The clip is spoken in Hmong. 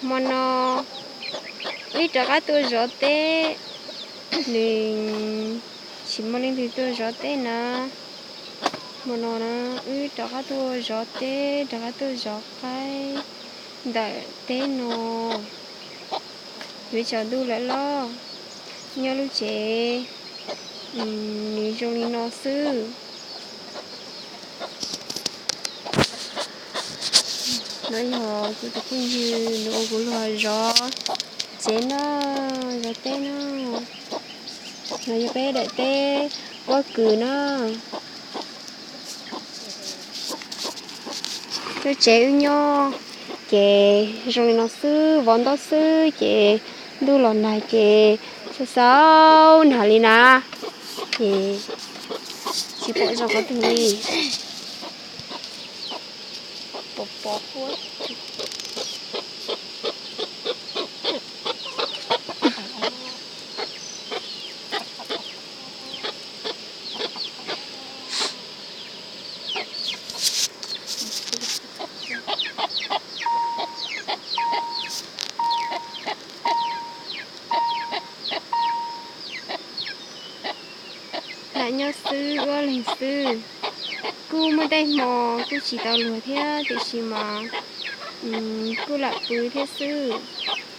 Hmo no wb rov qab tuaj zov teb, nws tsis muaj leej twg tuaj zov teb na. Hmo no na wb rov qab tuaj zov teb, rov qab tuaj zov qaib ntawm teb no. Yuav tsaus ntuj lawm los, nyob lub tsev nws zoo li no xwb. No yog kuv tus phooj ywg nws ua kuv los zov tsev no, zov teb no. No yog peb daim teb pob kws na. Lub tsev wb nyob ces zoo li no xwb, vov ntaub xwb ces ntuj los nag ces xau xau nag li na, ces tsis pom zoo qhov twg li. Pos pos huab. Lam nyob xwb ob leeg xwb. Kuj muaj tej hmo kuj tsis tau luag thiab tiam sis mas kuj lam pw thiab xwb.